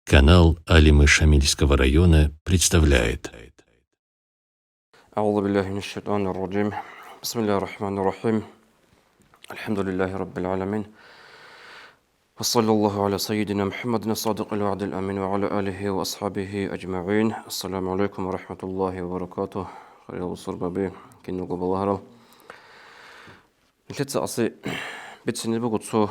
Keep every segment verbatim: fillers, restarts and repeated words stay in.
Канал Алимы Шамильского района представляет. أعوذ بالله من الشيطان الرجيم. بسم الله الرحمن الرحيم. الحمد لله رب العالمين. وصلى الله على سيدنا محمد الصادق الوعد الأمين وعلى آله وأصحابه أجمعين. السلام عليكم ورحمة الله وبركاته. Хириял бусурбаби, киналго балагьарал. Нилъеца асе бицине буго цо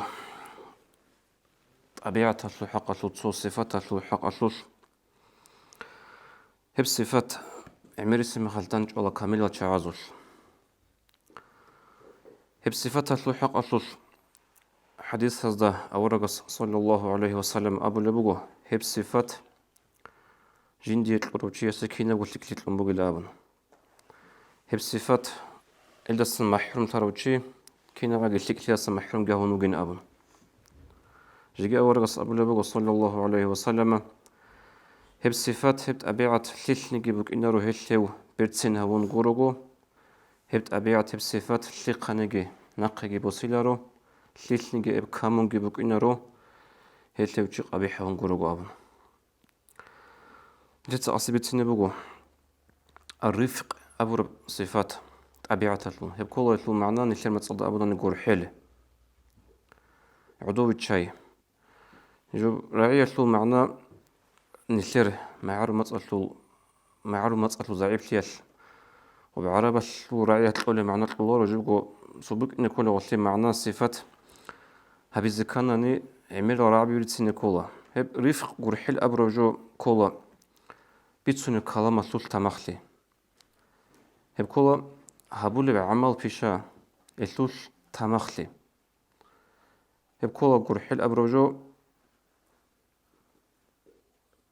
тӀабигӀаталъул хӀакъалъулъ, цо сифаталъул хӀакъалъулъ. Гьеб сифат гӀемерисеб мехалъ дандчӀвала камилал чагӀазулъ. Гьеб сифаталъул хӀакъалъулъ хӀадисазда аварагас, саллаллагьу гӀалайгьи ва саллам, абулеб буго: «Гьеб сифат жиндие кьурав чиясе кинабго лъикӀлъи кьун бугила», – абун. Гьеб сифат, гьелдасан махӀрумлъарав чи кинабго лъикӀлъиялдаса махӀрумги гьавун вугин абун. Жеги аварагас абулеб буго, саллаллагьу гӀалайгьи ва саллама: «Гьеб сифат, гьеб тӀабигӀат лъилъниги букӀинаро гьелъ гьев берцин гьавун гурого, гьеб тӀабигӀат, гьеб сифат лъихъаниги нахъеги босиларо, лъилъниги гьеб камунги букӀинаро гьелъ гьев чи къабихӀ гьавун гурого», – абун. Дица асе бицине буго ар-рифкъ абураб сифат тӀабигӀаталъул. Гьеб ккола гьелъул магӀна, нилъер мацӀалда абунани, гурхӀел, гӀодовиччай. Жо рагӀиялъул магӀна нилъер магӀарул мацӀалъул, магӀарул мацӀалъул загӀиплъиялъ ва гӀарабалъул рагӀиялъ кьолеб магӀна кьоларо, жибго цо букӀине ккола гьелъие магӀна, сифат гьабизе кканани, гӀемерал рагӀаби бицине ккола. Гьеб рифкъ, гурхӀел абураб жо ккола бицунеб каламалъулъ тамахлъи. Гьеб ккола гьабулеб гӀамал, пиша, гьелъулъ тамахлъи. Гьеб ккола гурхӀел абураб жо,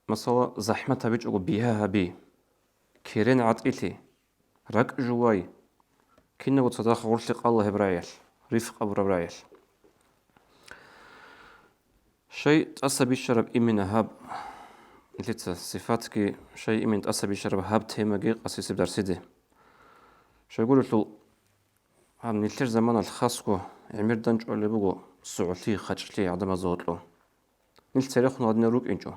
масала, захӀмат гьабичӀого бигьа гьаби, керен гӀатӀилъи, ракӀ жувай, кинабго цадахъ гъорлъе къала гьеб рагӀиялъ, рифкъ абураб рагӀиялъ. Щай тӀаса бищараб имина гьаб, нилъеца сифатги, щай имин тӀаса бищараб гьаб темаги къасисеб дарсиде. Щайгурелъул, гьаб нилъер заманалъ хасго гӀемер дандчӀвалеб буго сугӀлъи, хачӀлъи гӀадамазда гьоркьоб. Нилъ церехун гьадинал рукӀинчӀо,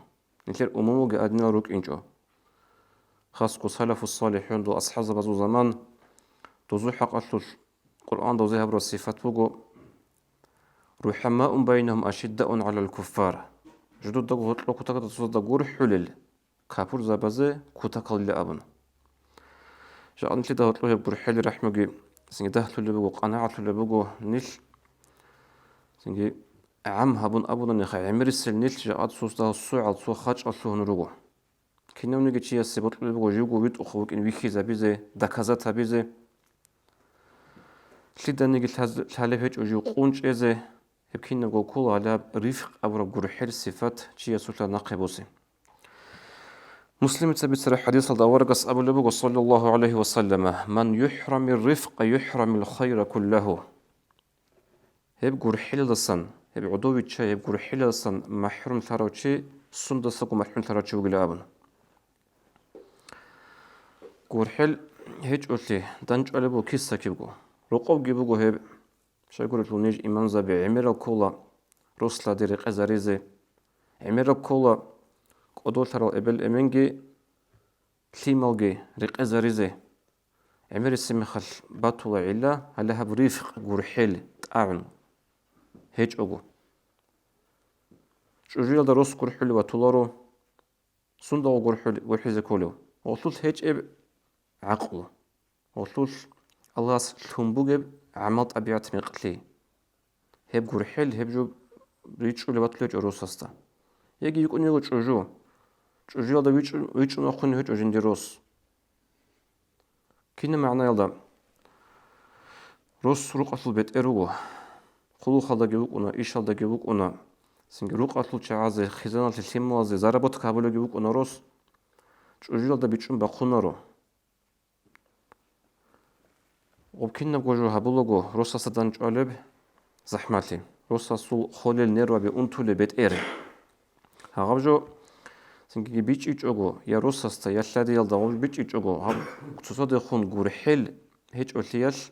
нилъер умумуги гьадинал рукӀинчӀо. Хасго салафу-салихӀун, дол асхӀабзабазул заман, дозул хӀакъалъулъ Къуръан дозие гьабураб сифат буго: «РухӀамаун байнагьум ашиддаун гӀалал куффар». Жидедаго гьоркьоб кутакалда цоцазда гурхӀулел, капурзабазе кутакалила абун. Жакъа нилъеда гьоркьоб гьеб гурхӀел, рахӀмуги цинги дагьлъулеб буго, къанагӀатлъулеб буго нилъ. Цинги гӀам гьабун абунани, гӀемерисел нилъ жакъа цоцазда сугӀал, цо хачӀал лъугьун руго. Кинавниги чиясе бокьулеб буго живго витӀухъ вукӀин вихьизабизе, доказать гьабизе. Лъиданиги лъаз-, лъалеб гьечӀо жив къунчӀезе. Гьеб кинабго ккола гьалаб рифкъ абураб гурхӀел сифат чиясулъа нахъе босе. Муслимица бицараб хӀадисалда аварагас абулеб буго, саллаллагьу гӀалайгьи ва саллама: «Ман юхӀрамир рифкъа, юхӀрамил хайра куллагьу». Гьеб гурхӀелалдасан, гьеб гӀодовиччай, гьеб гурхӀелалдасан махӀрумлъарав чи сундасаго махӀрумлъарав чи вугила абун. ГурхӀел гьечӀолъи дандчӀвалеб буго киса-кибго. Рокъовги буго гьеб, щайгурелъул ниж имамзаби, гӀемерал ккола рос-лади рекъезаризе, гӀемерал ккола кӀодолъарал эбел-эменги лъималги рекъезаризе. ГӀемерисеб мехалъ батула гӀилла, гьале гьаб рифкъ, гурхӀел, тӀагӀун гьечӀого. ЧӀужуялда рос гурхӀулев ватуларо, сундагъо гурхӀул-, гурхӀизе кколев? Гьелъулъ гьечӀеб гӀакълу. Гьелъулъ Аллагьас лъун бугеб гӀамал-тӀабигӀат-мекълъи. Гьеб гурхӀел, гьеб жо ричӀчӀулеб батулеб гьечӀо росасда. Яги йикӀун йиго чӀужу. ЧӀужуялда вичӀун, вичӀчӀун вахъун гьечӀо жиндир рос. Кинаб магӀнаялда? Рос рукъалъул бетӀер руго. Хъулухъалдаги вукӀуна, ишалдаги вукӀуна. Цинги рукъалъул чагӀазе, хъизаналъе, лъималазе заработка гьабулевги вукӀуна рос. ЧӀужуялда бичӀчӀун бахъунаро. Гьеб кинабго жо гьабулаго росасда дандчӀвалеб захӀмалъи, росасул холел нерваби унтулеб бетӀер. Гьаб жо цинги бичӀчӀичӀого, я росасда, я лъадиялда гьаб жо бичӀчӀичӀого, гьаб цоцадехун гурхӀел гьечӀолъиялъ,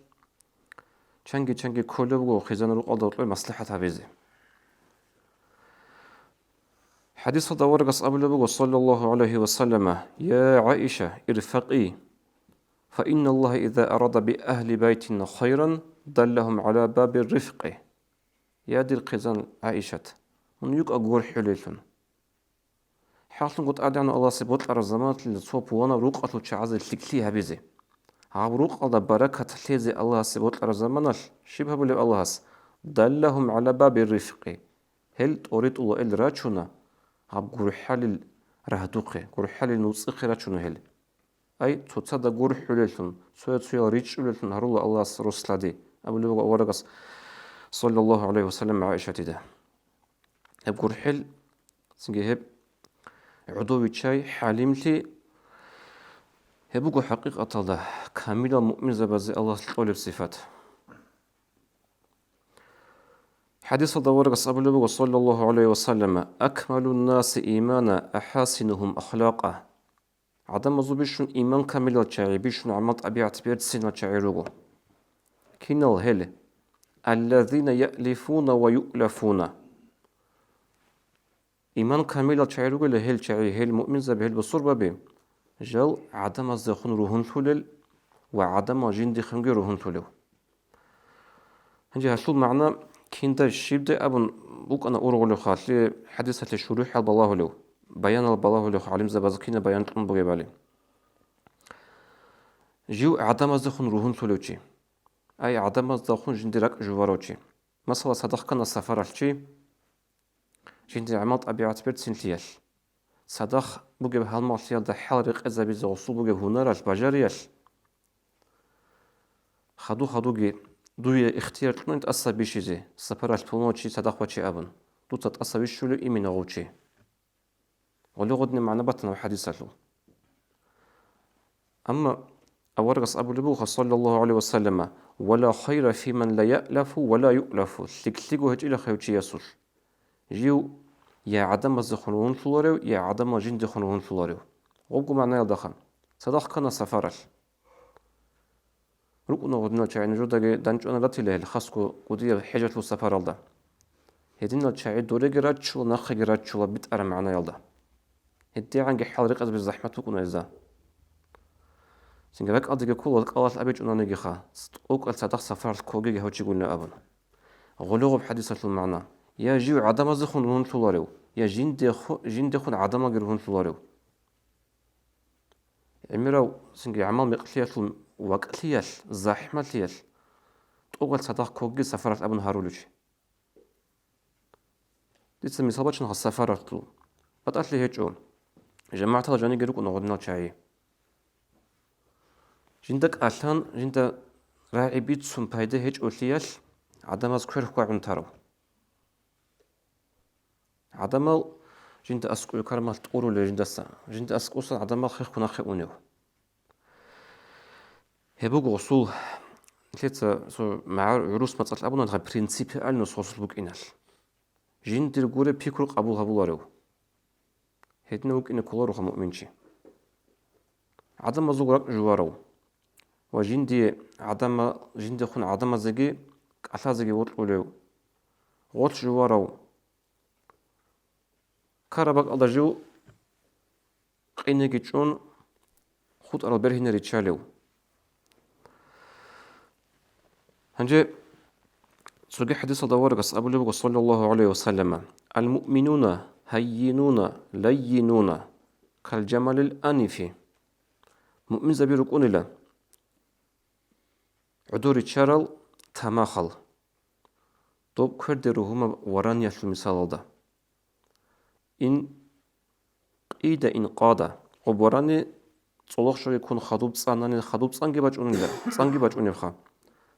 чанги-чанги кколеб буго хъизан-рукъалда гьоркьоб маслахӀат гьабизе. ХӀадисалда аварагас абулеб буго, саллаллагьу гӀалайгьи ва саллама: «Я ГӀаиша, ирфакъи, фа инналлагьа иза арада би агьли байтин хайран, даллагьум гӀала баби рифкъи». Я дир хъизан ГӀаишат, мун йукӀа гурхӀулеллъун. ХӀакълъунго ТӀадегӀанав Аллагьасе бокьараб заманалъ цо пуланаб рукъалъул чагӀазе лъикӀлъи гьабизе. Гьаб рукъалда баракат лъезе Аллагьасе бокьараб заманалъ щиб гьабулеб Аллагьас? «Даллагьум гӀала баби рифкъи». Гьел тӀоритӀула, ил рачуна гьаб гурхӀалил рагьдухъе, гурхӀалил нуцӀихъе рачуна гьел. Ай, цоцазда гурхӀулеллъун, цоял-цоял ричӀчӀулеллъун гьарула Аллагьас рос лъади, абулеб буго аварагас, саллаллагьу гӀалайгьи ва саллам, ГӀаишатида. Гьеб гурхӀел, цинги гьеб гӀодовиччай, хӀалимлъи, гьеб буго хӀакъикъаталда камилал муъминзабазе Аллагьас кьолеб сифат. ХӀадисалда аварагас абулеб буго, саллаллагьу гӀалайгьи ва саллама: «Акмалун наси имана ахӀасинугьум ахлакъа». ГӀадамазул бищун иман камилал чагӀи, бищун гӀамал-тӀабигӀат берцинал чагӀи руго. Кинал гьел? «Аллазина яълифуна ва юълафуна». Иман камилал чагӀи ругел гьел чагӀи, гьел муъминзаби, гьел бусурбаби, жал гӀадамаздехун ругьунлъулел ва гӀадамал жиндихунги ругьунлъулев. Гьанже гьалъул магӀна кинда щибде абун букӀана ургъулевха, гьалъие хӀадисалъе шурухӀал балагьулев, баянал балагьулевха, гӀалимзабаз кинаб баян кьун бугебали. Жив гӀадамаздехун ругьунлъулев чи, ай гӀадамаздехун жинди ракӀ жуварав чи. Масала, цадахъ ккана сапаралъ чи, жинди гӀамал-тӀабигӀат берцинлъиялъ, цадахъ бугеб гьалмагълъиялда хӀал рекъезабизе гъосул бугеб гьунаралъ, бажариялъ, хаду-хадуги дуе ихтияр кьуна тӀаса бищизе, сапаралъ пуланав чи цадахъ ваче абун, дуца тӀаса вищулев иминагъав чи. Гъули гъодин магӀна батана гьаб хӀадисалъул. Амма аварагас абулеб буго, саллаллагьу гӀалайгьи ва саллама: «Ва ла хайра фи ман ла яълафу ва ла юълафу», лъикӀлъиго гьечӀила гьев чиясулъ. Жив я гӀадамаздехун ругьунлъуларев, я гӀадамал жиндехун ругьунлъуларев. Гъобго магӀнаялдаха. Цадахъ ккана сапаралъ. РукӀуна гъодинал чагӀи, нужедаги дандчӀвана ратила гьел хасго кӀудияб хӀежалъул сапаралда. Гьединал чагӀи дореги раччула, нахъеги раччула битӀараб магӀнаялда. ГьедигӀанги хӀал рекъезабизе захӀмат букӀуна гьезда. Цинги ракӀалдеги ккола, кӀалалъ абичӀунанигиха, тӀокӀал цадахъ сапаралъ ккогеги гьав чи гуйна абун. Гъулигъуб хӀадисалъул магӀна: я жив гӀадамаздехун ругьунлъуларев, я жиндеху-, жиндехун гӀадамалги ругьунлъуларев. ГӀемерав цинги гӀамал-мекълъиялъул вакӀлъиялъ, захӀмалъиялъ, тӀокӀал цадахъ ккогеги сапаралъ абун гьарулев чи. Дица мисал бачун гьас сапаралъул. БатӀалъи гьечӀо. ЖамагӀатал жаниги рукӀуна гъодинал чагӀи. Жинда кӀалъан, жинда рагӀи бицун пайда гьечӀолъиялъ гӀадамаз кверхъ гвагӀун тарав. ГӀадамал жинда аскӀове кармалъ тӀурулел жиндаса, жинда аскӀосан гӀадамал хехго нахъе унев. Гьеб буго гъосул, нилъеца цо магӀар-, гӀурус мацӀалъ абуна, принципиальность гъосул букӀиналъ. Жиндир гуреб пикру къабул гьабуларев. Гьединав вукӀине кколароха муъминчи. ГӀадамазул ракӀ жуварав ва жиндие гӀадама-, жиндехун гӀадамазеги кӀалъазеги вокьулев, гъолъ жуварав, ккараб бакӀалда жив къинеги чӀун, хутӀарал бергьине риччалев. Гьанже цоги хӀадисалда аварагас абулеб буго, саллаллагьу гӀалайгьи ва саллама: «Ал-муъминуна гьаййинуна лаййинуна, кал-жамалил анифи». Муъминзаби рукӀунила гӀодов риччарал тамахал, доб кверде ругьунаб вараниялъул мисалалда. Ин къида, ин къада. Гъоб варани цӀолохъ щвеги ккун хадуб цӀанани, хадуб цӀанги бачӀунила, цӀанги бачӀунебха.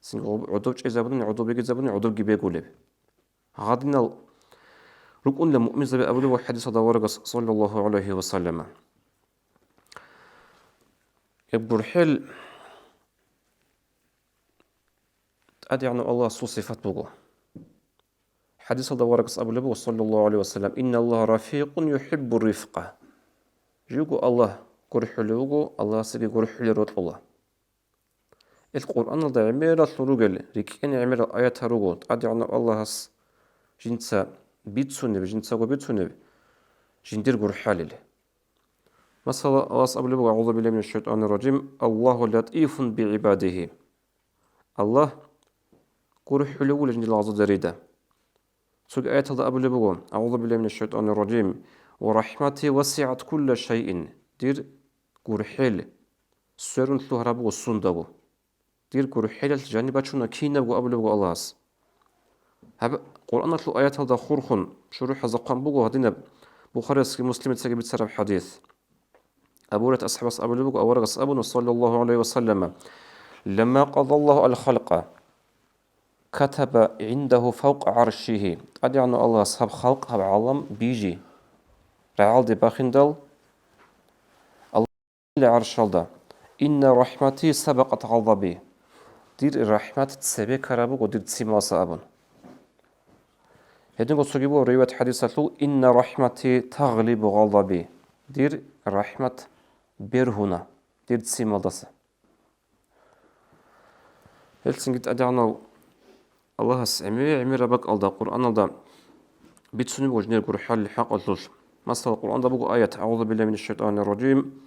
Цинги гъоб гӀодов чӀезабуни, гӀодов бегизабуни, гӀодовги бегулеб. Гьадинал рукӀунила муъминзаби абулеб ва хӀадисалда аварагас, саллаллагьу гӀалайгьи ва саллама. Гьеб гурхӀел ТӀадегӀанав Аллагьасул сифат буго. ХӀадисалда аварагас абулеб буго, саллаллагьу гӀалайгьи ва саллам: «Инналлагьа рафикъун юхӀиббур рифкъа». Живго Аллагь гурхӀулев вуго, Аллагьасеги гурхӀулел рокьула. Ил Къуръаналда гӀемералъун ругел, рикӀкӀене гӀемерал аятал руго, ТӀадегӀанав Аллагьас жинца бицунеб, жинцаго бицунеб, жиндир гурхӀалил. Масала, Аллагьас абулеб буго: «АгӀузу биллагьи минаш шайтӀанир ражим, Аллагьу латӀифун бигӀибадигьи». Аллагь гурхӀулев вуго жиндир лагъзадерида. Цоги аяталда абулеб буго: «АгӀузу биллагьи минаш шайтӀанир ражим, ва рахӀмати васигӀат кулла шайин», дир гурхӀел сверун лъугьараб буго сундаго. Дир гурхӀелалъ жаниб бачуна кинабго абулеб буго Аллагьас. Гьаб Къуръаналъул аяталда хурхун шурухӀазда хъван буго гьадинаб Бухариясги Муслимицаги бицараб хӀадис. Абу Гьурайрат асхӀабас абулеб буго, аварагас абуна, саллаллагьу гӀалайгьи ва саллама: «Ламма къадаллагьу ал-халкъа, катаба гӀиндагьу фавкъа гӀаршигьи». ТӀадегӀанав Аллагьас гьаб халкъ, гьаб гӀалам бижи рагӀалде бахиндал, гӀаршалда: «Инна рахӀмати сабакъат гъазаби», дир рахӀмат цебе ккараб буго дир ццималдаса абун. Гьединго цоги буго риваят хӀадисалъул: «Инна рахӀмати тагълибу гъазаби», дир рахӀмат бергьуна дир ццималдаса. Гьелцинги ТӀадегӀанав Аллагьас гӀемер-гӀемераб бакӀалда Къуръаналда бицунеб буго жиндир гурхӀалил хӀакъалъулъ. Масала, Къуръанда буго аят: «АгӀузу биллагьи минаш шайтӀанир ражим,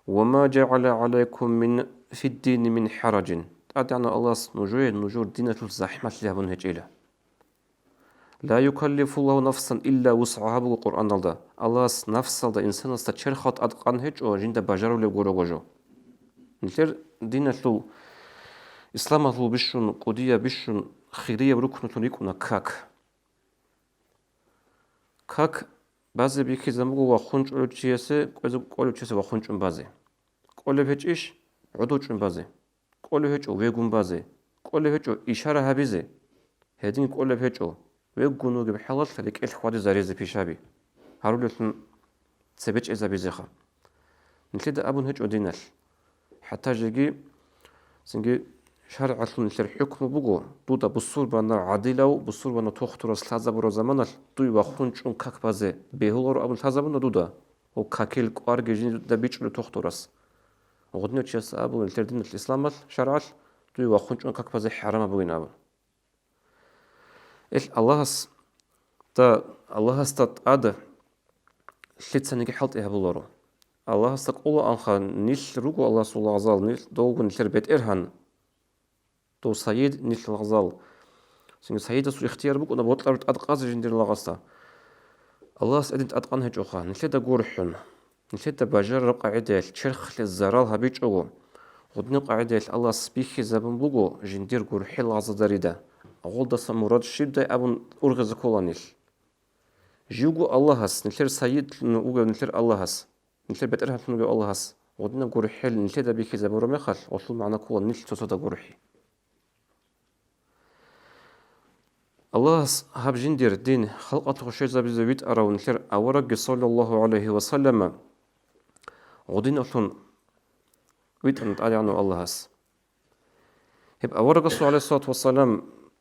ва ма жагӀала гӀалайкум мин, фиддини мин хӀаражин». ТӀадегӀанав Аллагьас нужее нужер диналъулъ захӀмалъи гьабун гьечӀила. «Ла юкаллифуллагьу нафсан илла вусгӀагьа», буго Къуръаналда. Аллагьас нафсалда, инсанасда черхалда тӀадкъан гьечӀо жинда бажарулеб гурого жо. Нилъер диналъул, исламалъул бищун, кӀудияб бищун, хирияб рукнулъун рикӀкӀуна как. Как базе бихьизабун буго вахун чӀолев чиясе, кӀвезе кӀолев чиясе вахун чӀун базе. КӀолеб гьечӀищ, гӀодов чӀун базе. КӀолеб гьечӀо вегун базе. КӀолеб гьечӀо ишара гьабизе. Гьедин кӀолеб гьечӀо, вегун вугеб хӀалалъ рекӀелъ хьвадизаризе пишаби гьарулелъун цебе чӀезабизеха. Нилъеда абун гьечӀо диналъ. ХӀатта жеги, цинги шаргӀалъун нилъер хӀукму буго, дуда бусурбанав гӀадилав, бусурбанав тухтурас лъазабураб заманалъ дуй вахун чӀун как базе бегьуларо абун лъазабуна дуда, ва какил кӀварги жинда бичӀчӀулев тухтурас. Гъудинав чияс абула нилъер диналъ, исламалъ, шаргӀалъ, дуй вахун чӀун как базе хӀарамаб бугин абун. Ил Аллагьасда, Аллагьасда тӀад лъицаниги хӀалтӀи гьабуларо. Аллагьасда кӀолаанха нилъ руго Аллагьасул лагъзал, нилъ довго нилъер бетӀергьан, дов сайид нилъ лагъзал. Цинги сайидасул ихтияр букӀуна бокьараб тӀад къазе жиндир лагъасда. Аллагьас гьедин тӀадкъан гьечӀоха, нилъеда гурхӀун. Нилъеда бажарараб къагӀидаялъ черхалъе зарал гьабичӀого, гъудинаб къагӀидаялъ Аллагьас бихьизабун буго жиндир гурхӀел лагъзадарида, гъолдаса мурад щибдай абун ургъизе ккола нилъ. Живго Аллагьас, нилъер сайидлъун вугев нилъер Аллагьас, нилъер бетӀергьанлъун вугев Аллагьас, гъудинаб гурхӀел нилъеда бихьизабураб мехалъ, гъолъул магӀна ккола нилъ цоцазда гурхӀи. Аллагьас гьаб жиндир дин халкъалъухъ щвезабизе витӀарав нилъер аварагги, саллаллагьу гӀалайгьи ва саллама, гъудиналъун витӀана ТӀадегӀанав Аллагьас. Гьеб аварагасул, гӀалайгьиссалату вассалам,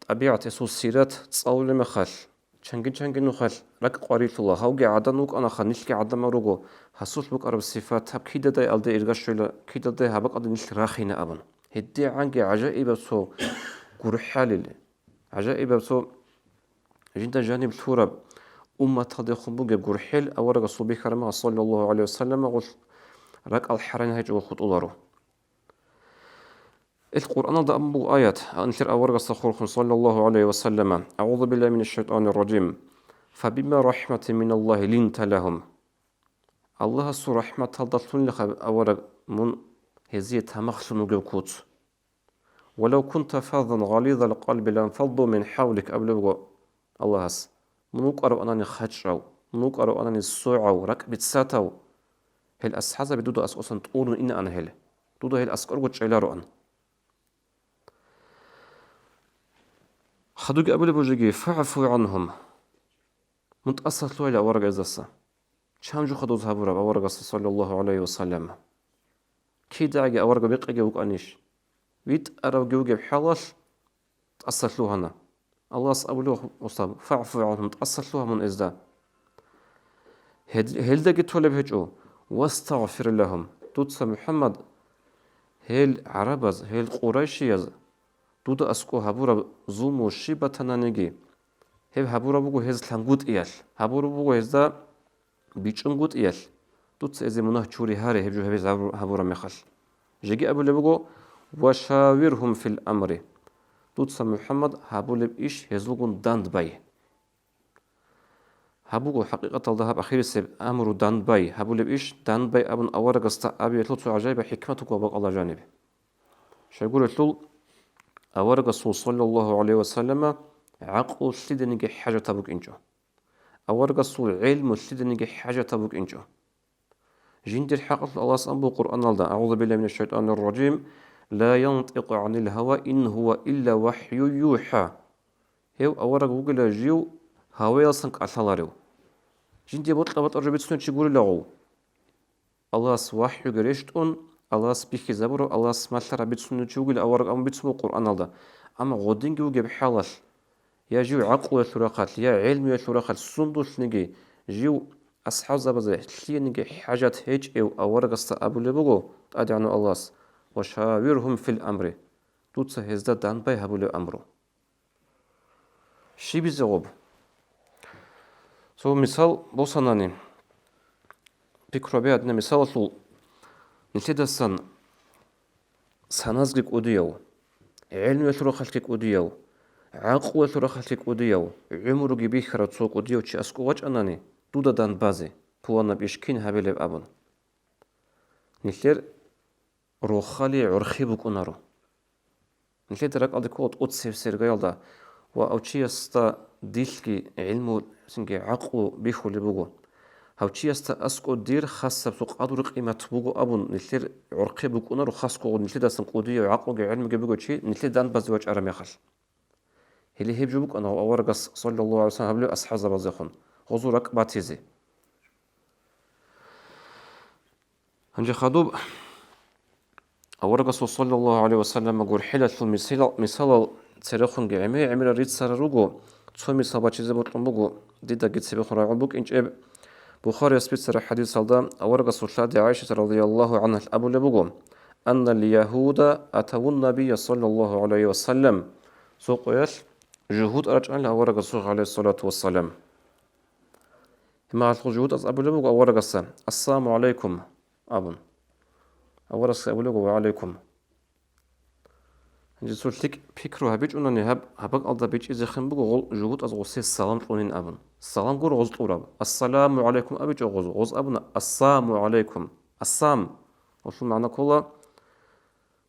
тӀабигӀат, гьесул сират цӀалулеб мехалъ, чанги-чанги нухалъ ракӀ къварилъула, гьавги гӀадан вукӀанаха, нилъги гӀадамал руго, гьасулъ букӀараб сифат гьаб кидадай алде ирга щвела, кидадай гьаб бакӀалде нилъ рахина абун. ГьедигӀанги гӀажаибаб цо гурхӀалил, гӀажаибаб цо жинда жаниб лъураб, умматалдехун бугеб гурхӀел аварагасул бихьараб мехалъ, саллаллагьу гӀалайгьи ва саллама, гъолъ ракӀал хӀаран гьечӀого хутӀуларо. Ил Къуръаналда абун буго аят, нилъер аварагасда хурхун, саллаллагьу гӀалайгьи ва саллама: «АгӀузу биллагьи минаш шайтӀанир ражим. Фабима рахӀматин миналлагьи линта лагьум». Аллагьасул рахӀматалдалъунилаха, авараг, мун гьезие тамахлъун вугев куц. «Валав кунта фаззан гъализал къалби ланфадду мин хӀавлик», абулеб буго Аллагьас. Мун вукӀаравани хачӀав, мун вукӀаравани согӀав, ракӀбиццатав, гьел асхӀазаби дуда аскӀосан тӀурун инаан гьел. Дуда гьел аскӀорго чӀелароан. Хадуги абулеб бужеги: «ФагӀфу гӀанхум». Мун тӀасалъугьайила аварагасдаса. Чан жуха доз гьабураб аварагасда, саллаллагьу гӀалайгьи ва саллам? КидагӀаги авараг бекъиги вукӀанищ? ВитӀаравги вугеб хӀалалъ тӀасалъугьана. Аллагьас абулев, Устав, «ФагӀфу гӀанхум», тӀасалъугьа мун гьезда. Гьед-, гьелдаги толеб гьечӀо: «Вастагъфир лагьум». Дуца, МухӀаммад, гьел гӀарабаз, гьел къурайшияз дуда аскӀо гьабураб зулму щиб батананиги, гьеб гьабураб буго гьез лъангутӀиялъ, гьабураб буго гьезда бичӀчӀунгутӀиялъ, дуца эзе мунагь чури гьаре гьеб жо гьабиз гьабу-, гьабураб мехалъ. Жеги абулеб буго: «Ва шавиргьум фил амри». Дуца, МухӀаммад, гьабулеб иш гьезулгун дандбай. Гьаб буго хӀакъикъаталда гьаб ахирисеб амру дандбай, гьабулеб иш дандбай абун аварагасда абиялъул цо гӀажаибаб хӀикмат буго бакӀалда жаниб. Щайгурелъул аварагасул, саллаллагьу гӀалайгьи ва саллама, гӀакълу лъиданиги хӀажатаб букӀинчӀо. Аварагасул гӀелму лъиданиги хӀажатаб букӀинчӀо. Жиндир хӀакъалъулъ Аллагьас абун буго Къуръаналда: «АгӀузу биллагьи минаш шайтӀанир ражим, ла янтӀикъу гӀанил гьава, ин гьува илла вахӀю юхӀа». Гьев авараг вугила жив гьаваялсан кӀалъаларев. Жиндие бокьа-батӀа жо бицунев чи гурила гъов. Аллагьас вахӀюги рещтӀун, Аллагьас бихьизабурав, Аллагьас малъараб бицунев чи вугила авараг абун бицун буго Къуръаналда. Амма гъодинги вугеб хӀалалъ, я жив гӀакълуялъул рахъалъ, я гӀелмуялъул рахъалъ сундулъниги жив асхӀабзабазе лъиениги хӀажат гьечӀев аварагасда абулеб буго ТӀадегӀанав Аллагьас: «Ва шавиргьум фил амри», дуца гьезда дандбай гьабулеб амру. Щибизе гъоб? Цо мисал босанани, пикру гьабе гьадина мисалалъул, нилъедасан саназги кӀудияв, гӀелмуялъул рахъалъги кӀудияв, гӀакълуялъул рахъалъги кӀудияв, гӀумруги бихьарав цо кӀудияв чи аскӀов вачӀанани, дуда дандбазе, пуланаб иш кин гьабилеб абун. Нилъер рохалил гӀорхъи букӀунаро. Нилъеда ракӀалде ккола тӀоцебесеб иргаялда ва гьав чиясда дилъги гӀилму, цинги гӀакълу бихьулеб буго. Гьав чиясда аскӀов дир хасаб цо къадру-къимат буго абун, нилъер гӀорхъи букӀунаро, хасго нилъедасан кӀудияв гӀакълуги гӀилмуги бугев чи нилъеда дандбазе вачӀараб мехалъ. Гьеле гьеб жо букӀана гьав аварагас, саллаллагьу гӀалайгьи ва саллам, гьабулеб асхӀабзабазехун, гъозул ракӀ батизе. Гьанже хадуб аварагасул, саллаллагьу гӀалайгьи ва саллам, гурхӀелалъул мисалал, мисалал церехунги гӀемер-гӀемерал рицарал руго, цо мисал бачизе бокьун буго, дидаги цебехун рагӀун букӀинчӀеб. Бухарияс бицараб хӀадисалда аварагасул лъади ГӀайшат радияллагьу гӀангьалъ абулеб буго: «Аннал ягьуда атавун набия, саллаллагьу гӀалайгьи ва саллам», цо къоялъ жугьутӀ рачӀана аварагасухъе, гӀалайгьиссалату вассалам. Гьеб мехалъ жугьутӀаз абулеб буго аварагасда: «Ассаламу гӀалайкум», – абун. Аварагасги абулеб буго: «Ва гӀалайкум». Гьанже цо лъикӀ пикру гьабичӀунани гьаб, гьаб бакӀалда бичӀчӀизехин буго гъол жугьутӀаз гъосие салам кьунин абун. Салам гуро гъоз кьураб. «Ассаламу гӀалайкум» абичӀо гъоз, гъоз абуна: «Ассаму гӀалайкум». Ассам. Гъолъул магӀна ккола: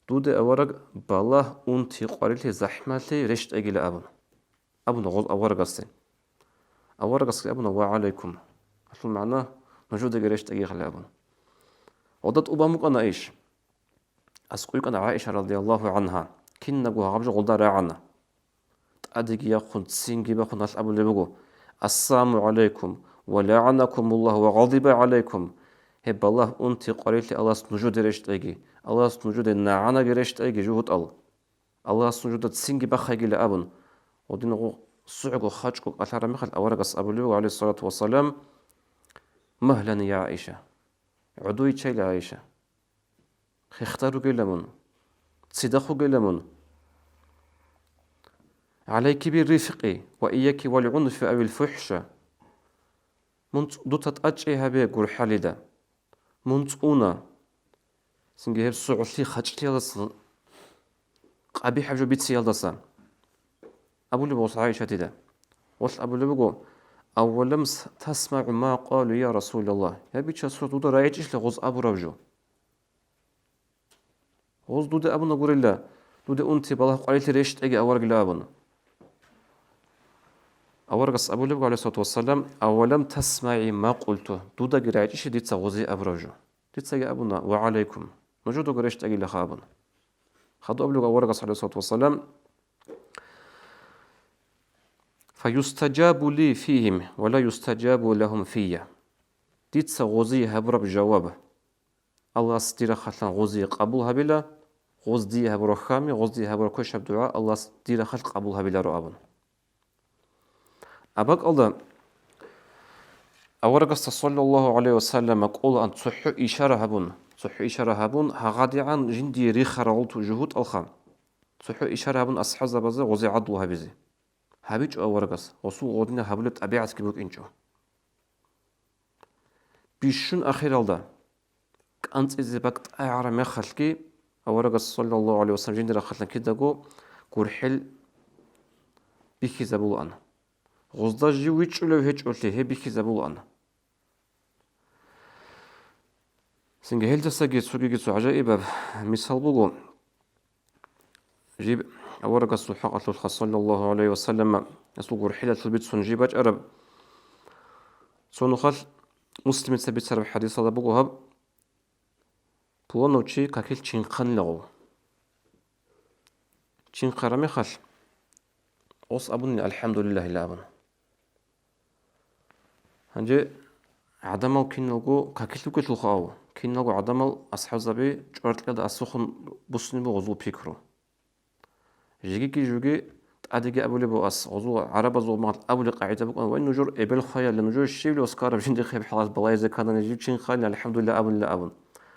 «Дуде, авараг, балагь, унти, къварилъи, захӀмалъи рещтӀайгила», – абун. Абуна гъоз аварагасде. Аварагасги абуна: «Ва гӀалайкум». Гьалъул магӀна: «Нужедаги рещтӀайги», – хъали абун. Гъолда тӀубан букӀана иш. АскӀов йикӀана ГӀаиша радияллагьу гӀангьа. Кинабго гьаб жо гъолда рагӀана. ТӀадеги яхъун, цинги бахъун гьалъ абулеб буго: «Ассаламу гӀалайкум ва лагӀанакумуллагь ва гъадиба гӀалайкум». Гьеб балагь, унти, къварилъи Аллагьас нужеде рещтӀайги, Аллагьас нужеде нагӀанаги рещтӀайги, жугьутӀал. Аллагьас нужеда цинги бахъайгила абун, гъодинго согӀого хачӀго кӀалъараб мехалъ аварагас абулеб буго, гӀалайгьиссалату вассалам: «Магьлан, я ГӀаиша». ГӀодойчайила, ГӀаиша. Хехтаругела мун. Цидахъугела мун. «ГӀалайки биррифкъи ва ийяки вал гӀунфи авил фухӀша». Мун цӀ-, дуца тӀадчӀей гьабе гурхӀалида. Мун цӀуна. Цинги гьеб сугӀлъи хачӀлъиялдаса, къабихӀаб жо бициялдаса. Абулеб гъос ГӀайшатида. Гъолъ абулеб буго: «Авалам с-, тасмагӀу ма къалу, я Расулаллагь?» Я Бичасул, дуда рагӀичӀищила гъоз абураб жо? Гъоз дуде абуна гурелла, дуде унти, балагь, къварилъи рещтӀайги аварагила абуна. Аварагас абулеб буго, гӀалайгьиссалату вассалам: «Авалам тасмагӀи ма къулту?» Дудаги рагӀичӀищила дица гъозие абураб жо? Дицаги абуна: «Ва гӀалайкум». Нужедаго рещтӀайгилаха абуна. Хадуб абулеб буго аварагас, гӀалайгьиссалату вассалам: «Фаюстаджабу ли фигьим ва ла юстаджабу лагьум фийя». Дица гъозие гьабураб жаваб Аллагьас дир рахъалъан гъозие къабул гьабила, гъоз дие гьабураб хьами, гъоз дие гьабураб квешаб дугӀа Аллагьас дир рахъалъ къабул гьабиларо абун. Абакалда аварагасда, саллаллагьу гӀалайгьи ва саллам, кӀолаан цохӀо ишара гьабун, цохӀо ишара гьабун, гьагъадигӀан жиндие рихарал ту жугьутӀалха, цохӀо ишара гьабун асхӀабзабазе гъозе гӀадлу гьабизе. ГьабичӀо аварагас, гъосул гъодина гьабулеб тӀабигӀатги букӀинчӀо. Бищун ахиралда кӀанцӀизе бакӀ тӀагӀараб мехалъги, аварагас, саллаллагьу гӀалайгьи вассалам, жиндир рахъалъан кидаго гурхӀел бихьизабулаан. Гъузда жив вичӀчӀулев гьечӀолъи гьеб бихьизабулаан. Цинги гьелдасаги цогиги цо гӀажаибаб мисал буго. Жиб аварагасул хӀакъалъулъха, саллаллагьу гӀалайгьи вассалам, гьесул гурхӀелалъул бицун жиб бачӀараб. Цо нухалъ Муслимица бицараб хӀадисалда буго гьаб: пуланав чи какил чинхъанилаго. Чинхъараб мехалъ, гъос абуни, «АлхӀамдулиллагь», ила абун. Гьанже гӀадамал киналго какил вугелъулха ав, киналго гӀадамал, асхӀабзаби чӀваркьалда асухъун буссинаб буго гъузул пикру. Жегиги жуги тӀадеги абулеб буго ас, гъузул гӀарабазул магӀна абулеб къагӀида букӀана: «Вай, нужер эбел хваяле, нужер щивли оскараб жиндихъ гьеб хӀалалъ балагьизе кканани, жив чинхъани, АлхӀамдулиллагь абунила», абун.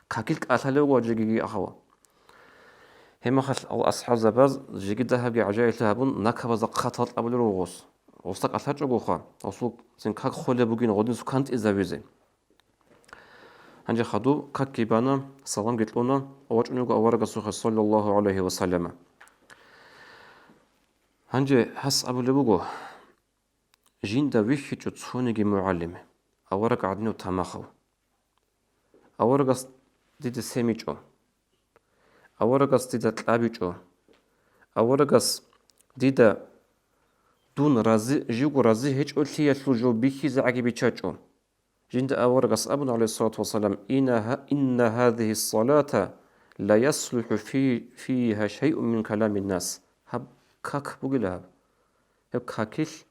Какил кӀалъалев вуго жегиги ахава. Гьеб мехалъ ал асхӀабзабаз жеги дагьабги гӀажаиблъи гьабун, накабазда хъатал кьабулел руго гъос. Гъосда кӀалъачӀогоха, гъосул цин как холеб бугин гъодинсул кантӀизавизе. Гьанже хадуб какги бана, саламги кьуна, вачӀун вуго аварагасухъе, саллаллагьу гӀалайгьи вассалам. Гьанже гьас абулеб буго: «Жинда вихьичӀо цониги мугӀалим, авараг гӀадинав тамахав. Аварагас дида семичӀо. Аварагас дида кьабичӀо. Аварагас дида дун рази, живго рази гьечӀолъиялъул жо бихьизегӀаги биччачӀо». Жинда аварагас абуна, гӀалайгьиссалату вассалам: «Инна гьа-, инна гьазигьи ссалата ла яслухӀу фи-, фигьа шайъун мин каламин нас». Гьаб как бугила гьаб. Гьеб какилъ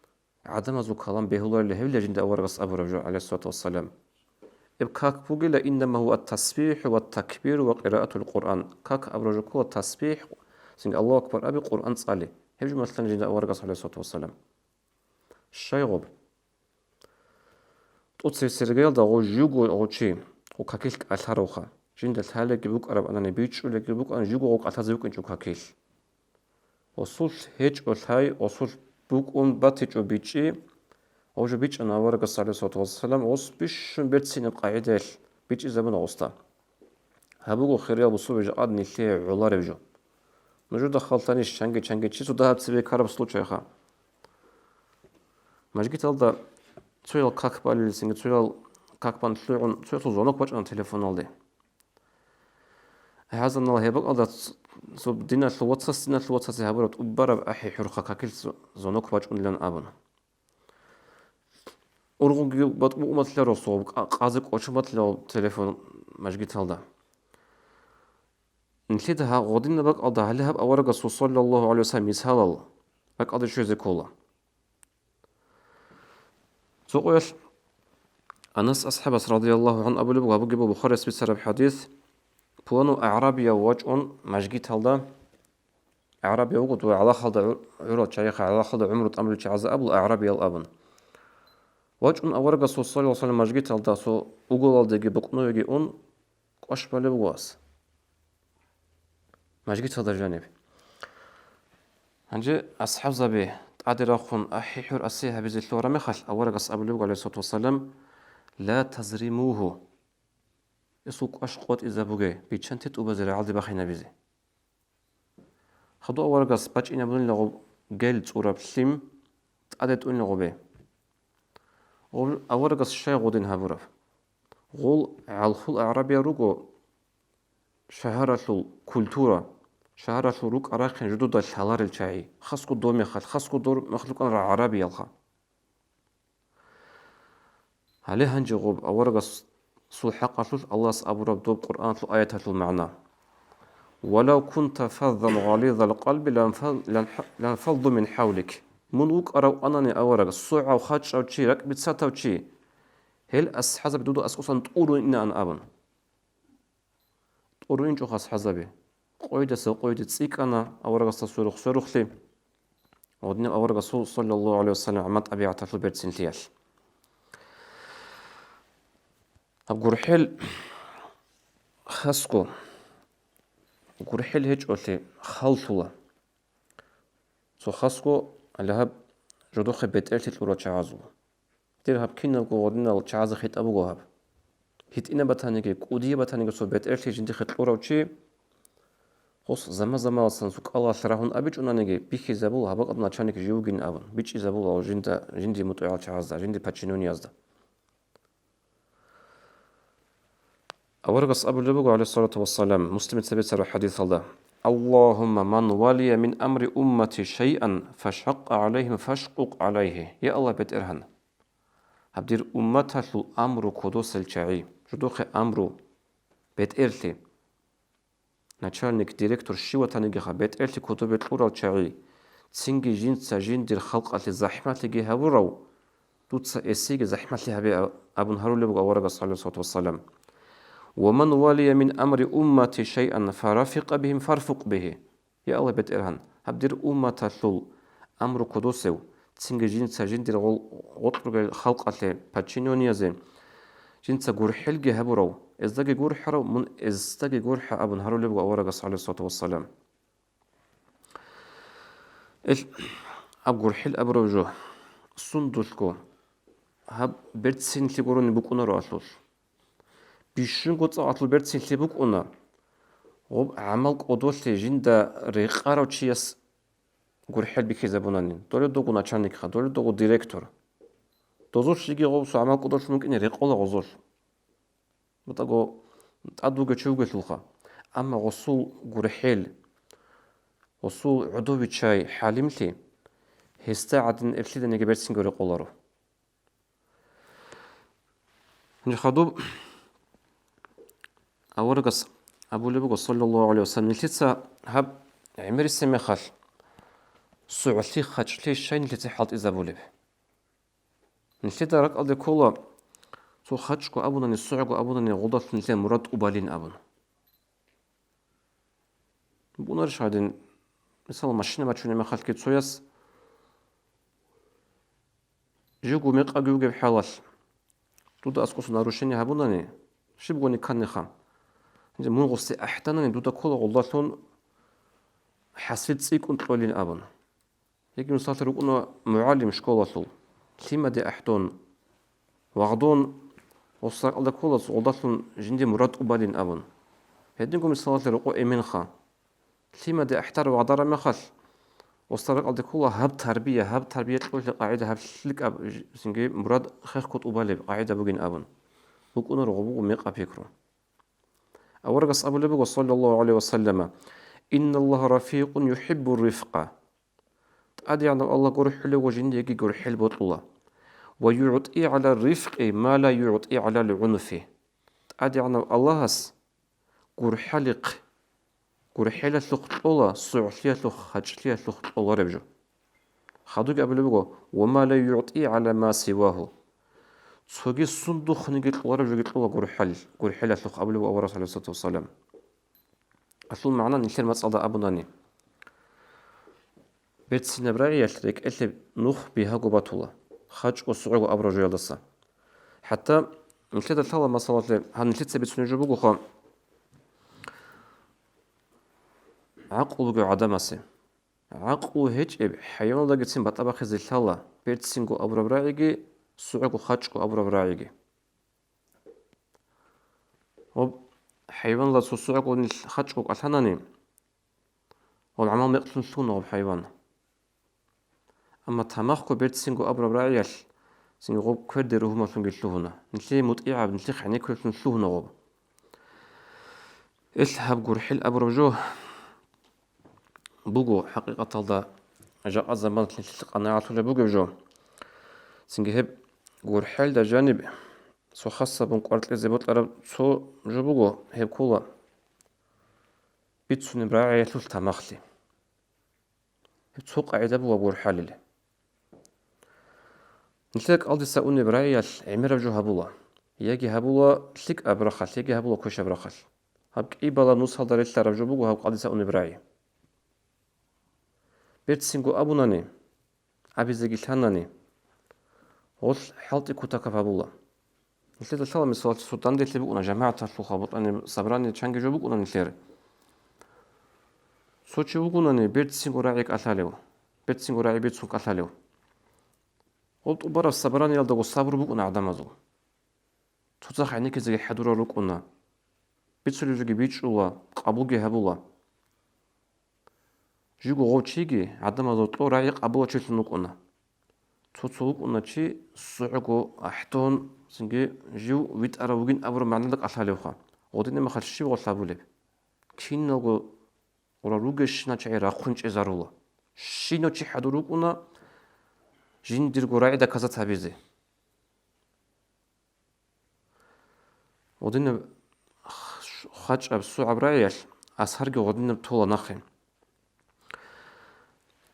гӀадамазул калам бегьуларила гьевила жинда аварагас абураб жо, гӀалайгьиссалату вассалам. Гьеб как бугила: «Иннама гьува ат-тасбихӀу ва такбиру ва къираатул Къуръан». Как абураб жо ккола тасбихӀ, цинги Аллагьу акбар аби, Къуръан цӀали. Гьеб жо малъана жинда аварагас, гӀалайгьиссалату вассалам. Щай гъоб? ТӀоцебесеб иргаялда гъо жуго гъо чи, гъо какилъ кӀалъаравха. Жинда лъалеги букӀараб анани, бичӀчӀулеги букӀан, жуго гъо кӀалъазе букӀинчӀо какилъ. Гъосулъ гьечӀо лъай, гъосулъ букӀун батичӀо бичӀчӀи, гъо жо бичӀчӀана аварагас, гӀалайгьиссалату вассалам, гъос бищун берцинаб къагӀидаялъ бичӀчӀизабуна гъосда. Гьаб буго, хириял бусурбаби, жакъа нилъее гӀолареб жо. Нужеда халтанищ чанги-чанги чи цо дагьаб цебе ккараб случайха? Мажгиталда цоял как балилисинги, цоял как бан лъугӀун, цоялъул звонок бачӀана телефоналде. ГӀазанал гьеб бакӀалда ц-, цо диналъул вацас, диналъул вацасе гьабураб тӀубараб ахӀи-хӀурхъа какил з-, звонок бачӀунилан абуна. Ургъунги батӀ-, букӀуматлъа росо, къа-, къазе кӀочуматлъа телефон мажгиталда. Нилъеда гьа-, гъодинаб бакӀалда гьале гьаб аварагасул, саллаллагьу гӀалайгьи вассалам, мисалал бакӀалде щвезе ккола. Цо къоялъ Анас асхӀабас, радияллагьу гӀангьу, абулеб, гьабуги буго Бухарияс бицараб хӀадис: пуланав агӀрабияв вачӀун мажгиталда, агӀрабияв вуго, дуе гӀалахалда гӀу-, гӀурал чагӀиха, гӀалахалда гӀумру тӀамулел чагӀазе абула агӀрабиял абун. ВачӀун аварагасул, саллаллагьу гӀалайгьи вассалам, мажгиталда, цо уголалдеги букӀновеги ун, кӀваш балеб буго ас. Мажгиталда жаниб. Гьанже асхӀабзаби тӀаде рахун ахӀи-хӀур асе гьабизе лъугьараб мехалъ, аварагас абулеб буго, гӀалайгьиссалату вассалам: «Ла тазримугьу». Гьесул кӀваш къотӀизабуге, биччанте тӀубазе рагӀалде бахинабизе. Хадув аварагас бачӀинабунила гъоб гел цӀураб лъим, тӀаде тӀунила гъобе. Гъоб аварагас щай гъодин гьабураб? Гъол гӀалхул агӀрабиял руго шагьаралъул культура, шагьаралъул рукӀа-рахъин жидеда лъаларел чагӀи, хасго доб мехалъ, хасго доб мехалъ рукӀана гӀарабиялха. Гьале гьанже гъоб аварагасул хӀакъалъулъ Аллагьас абураб доб Къуръаналъул аяталъул магӀна: «Валав кунта фаззан гъализал къалби ланфал-, ланфа-, ланфадду мин хӀавлик». Мун вукӀаравани авараг, согӀав, хачӀав чи, ракӀбиццатав чи, гьел асхӀабзаби дуда аскӀосан тӀурунаан абун. ТӀуруинчӀо асхӀабзаби. Къойидаса къойиде цӀикӀкӀана аварагасда сверухъ-сверухълъи. Гьединав аварагасул, саллаллагьу гӀалайгьи вассалам, гӀамал-тӀабигӀаталъул берцинлъиялъ. Гьаб гурхӀел хасго, гурхӀел гьечӀолъи халлъула. Цо хасго, гьале гьаб жодохъе бетӀерлъи кьурал чагӀазул. Дир гьаб киналго гъодинал чагӀазе хитӀаб буго гьаб. гьитӀинаб батаниги, кӀудияб батаниги цо бетӀерлъи жиндихъе кьурав чи, гъос заман-заманалдасан цо кӀалалъ рагьун абичӀонаниги, бихьизабула гьаб бакӀалда начальник жив вугин абун, бичӀчӀизабула жинда, жиндие мутӀигӀал чагӀазда, жиндие подчинённыязда. Аварагас абулеб буго, гӀалайгьиссалату вассалам, Муслимица бицараб хӀадисалда: «Аллагьумма ман валия мин амри уммати шайъан фашакъа гӀалайгьим фашкъукъ гӀалайгьи». Я Аллагь, БетӀергьан, гьаб дир умматалъул амру кодосел чагӀи, жидехъе амру, бетӀерлъи, начальник, директор щив ватанигиха, бетӀерлъи кодобе кьурал чагӀи, цинги жинца жиндир халкъалъе захӀмалъиги гьабурав, дуца гьесиеги захӀмалъи гьабе, а-, абун гьарулеб буго аварагас, гӀалайгьиссалату вассалам. «Ва ман валия мин амри уммати шайъан фарафикъа бигьим фарфукъ бигьи». Я Аллагь, БетӀергьан, гьаб дир умматалъул амру кодосев, цинги жинца жиндир гъол-, гъоркь ругел халкъалъе, подчинённыязе, жинца гурхӀелги гьабурав, гьездаги гурхӀарав, мун гьездаги гурхӀа абун гьарулеб буго аварагас, гӀалайгьиссалату вассалам. Ил, гьаб гурхӀел абураб жо, сундулъго, гьаб берцинлъи гурони букӀунароалъулъ. Бищунго цӀакъалъул берцинлъи букӀуна, гъоб гӀамал кӀодолъи жинда рекъарав чияс гурхӀел бихьизабунани, доле дого начальникха, доле дого директор. Дозулъ жиги гъов цо гӀамал кӀодолъун вукӀине рекъола гъозулъ. БутӀаго тӀад вугев чи вугелъулха. Амма гъосул гурхӀел, гъосул гӀодовичай хӀалимлъи, гьесда гӀадин эрлъиданиги берцинго рекъоларо. Гьанже хадуб аварагас абулеб буго, саллаллагьу гӀалайгьи ва саллам, нилъеца гьаб гӀемерисеб мехалъ сугӀлъи, хачӀлъи щай нилъеца хӀалтӀизабулеб? Нилъеда ракӀалде ккола, цо хачӀго абунани, сугӀго абунани, гъолдалъун нилъер мурад тӀубалин абун. Бунарищ гьадин, мисал, машина бачунеб мехалъги цояс живго мекъабги вугеб хӀалалъ, дуда аскӀоса нарушение гьабунани, щиб гьони кканиха. Гьанже мун гъосде ахӀданани, дуда ккола гъолдалъун хӀасил цӀикӀкӀун кьолин абун. Яги, мисаллъи, рукӀуна мугӀалим школалъул, лъимаде ахӀдон, вагъдон, гъос ракӀалда ккола гъолдалъун жинде мурад тӀубалин абун. Гьединго, мисаллъи, рокъо эменха. Лъимаде ахӀдар вагъдараб мехалъ, гъосда ракӀалде ккола гьаб тарбия, гьаб тарбия кьолеб къагӀида, гьаб лъикӀаб жинги мурад хехго тӀубалеб къагӀида бугин абун. БукӀунаро гъоб буго мекъаб пикру. Аварагас абулеб буго, саллаллагьу гӀалайгьи ва саллама: «Инналлагьа рафикъун юхӀиббур рифкъа». ТӀадегӀанав Аллагь гурхӀулев ва жиндиеги гурхӀел бокьула. «Ва югӀтӀи гӀала рифкъи ма ла югӀтӀи гӀалал гӀунфи». ТӀадегӀанав Аллагьас гурхӀалихъ, гурхӀелалъухъ кьола, сугӀлъиялъухъ, хачӀлъиялъухъ кьолареб жо. Хадубги абулеб буго: «Ва ма ла югӀтӀи гӀала ма сивагьу». Цоги сундухъниги кьолареб жоги кьола гурхӀел-, гурхӀелалъухъ, абулеб буго аварагас, гӀалайгьиссалату вассалам. Гьелъул магӀна нилъер мацӀалда абунани, берцинаб рагӀиялъ рекӀелъе нух бигьаго батула, хачӀго-сугӀго абураб жоялдаса. ХӀатта нилъеда лъала, масалалъе, гьаб нилъеца бицунеб жо бугоха, гӀакълу бугев гӀадамасе. ГӀакълу гьечӀеб хӀайваналдагицин батӀа бахъизе лъала берцинго абураб рагӀиги, сугӀго хачӀго абураб рагӀиги. Гьоб хӀайванала цо сугӀго нилъ хачӀго кӀалъанани, гьоб гӀамал мекълъун лъугьуна гьоб хӀайван. Амма тамахго берцинго абураб рагӀиялъ цинги гъоб кверде ругьумалъунги лъугьуна, нилъее мутӀигӀаб, нилъехъ гӀенеккулевлъун лъугьуна гъоб. Ил гьаб гурхӀел абураб жо буго, хӀакъикъаталда, жакъа заманалъ нилъ къанагӀалъулеб бугеб жо. Цинги гьеб гурхӀелда жаниб цо хасабун кӀвар кьезе бокьараб цо жо буго, гьеб ккола бицунеб рагӀиялъулъ тамахлъи. Гьеб цо къагӀида буго гурхӀалил. Нилъер кӀалдиса унеб рагӀиялъ гӀемераб жо гьабула, яги гьабула лъикӀаб рахъалъ, яги гьабула квешаб рахъалъ. Гьаб кӀибала нусалда релълъараб жо буго гьаб кӀалдиса унеб рагӀи. Берцинго абунани, абизеги лъанани, гъолъ хӀалтӀи кутакаб гьабула. Нилъеда лъала, мисалалъе, цо данделъи букӀуна, жамагӀаталъул хабуртӀани, собрание чанги жо букӀуна нилъер. Цо чи вугунани, берцинго рагӀи кӀалъалев, берцинго рагӀи бицун кӀалъалев. Гъол тӀубараб собраниялдаго сабру букӀуна гӀадамазул. Цоцахъ гӀенеккизеги хӀадурал рукӀуна. Бицулеб жоги бичӀчӀула, къабулги гьабула. Живго гъов чиги гӀадамазул кьол рагӀи къабулачилъун вукӀуна. Цо-цо вукӀуна чи согӀого ахӀдон, цинги жив витӀарав вугин абураб магӀнада кӀалъалевха. Гъодинаб мехалъ щиб гъолъ гьабулеб? Киналго гъурал ругещинал чагӀи рахъун чӀезарула. Щинав чи хӀадур вукӀуна жиндирго рагӀи доказать гьабизе. Гъодинаб хачӀаб, сугӀаб рагӀиялъ асарги гъодинаб тола нахъе.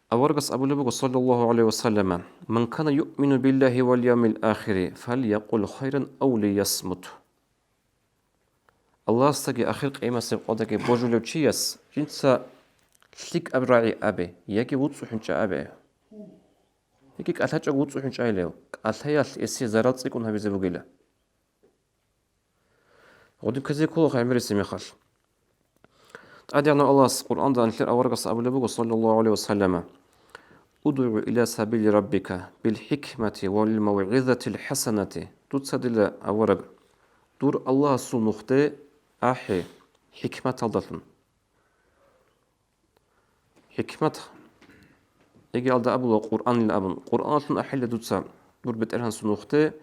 Аварагас абулеб буго, саллаллагьу гӀалайгьи ва саллама: «Ман кана юъмину биллагьи вал явмил ахири, фалякъул хайран ав лиясмут». Аллагьасдаги ахир къиямасеб къодаги божулев чияс жинца лъикӀаб рагӀи абе яги вуцӀцӀухӀун чӀа абе. Яги кӀалъачӀого вуцӀцӀухӀун чӀайилев, кӀалъаялъ гьесие зарал цӀикӀкӀун гьабизе бугила. Гъудиб ккезе ккола гӀемерисеб мехалъ. ТӀадегӀанав Аллагьас Къуръанда нилъер аварагас абулеб буго, саллаллагьу гӀалайгьи ва саллама: «УдгӀу иля сабили раббика бил хӀикмати вал мавгӀизатил хӀасанати». Дуца, дила авараг, дур Аллагьасул нухде ахӀе хӀикматалдалъун. ХӀикмат, яги алда абула Къуръанил абун. Къуръаналъун ахӀила дуца дур БетӀергьанасул нухде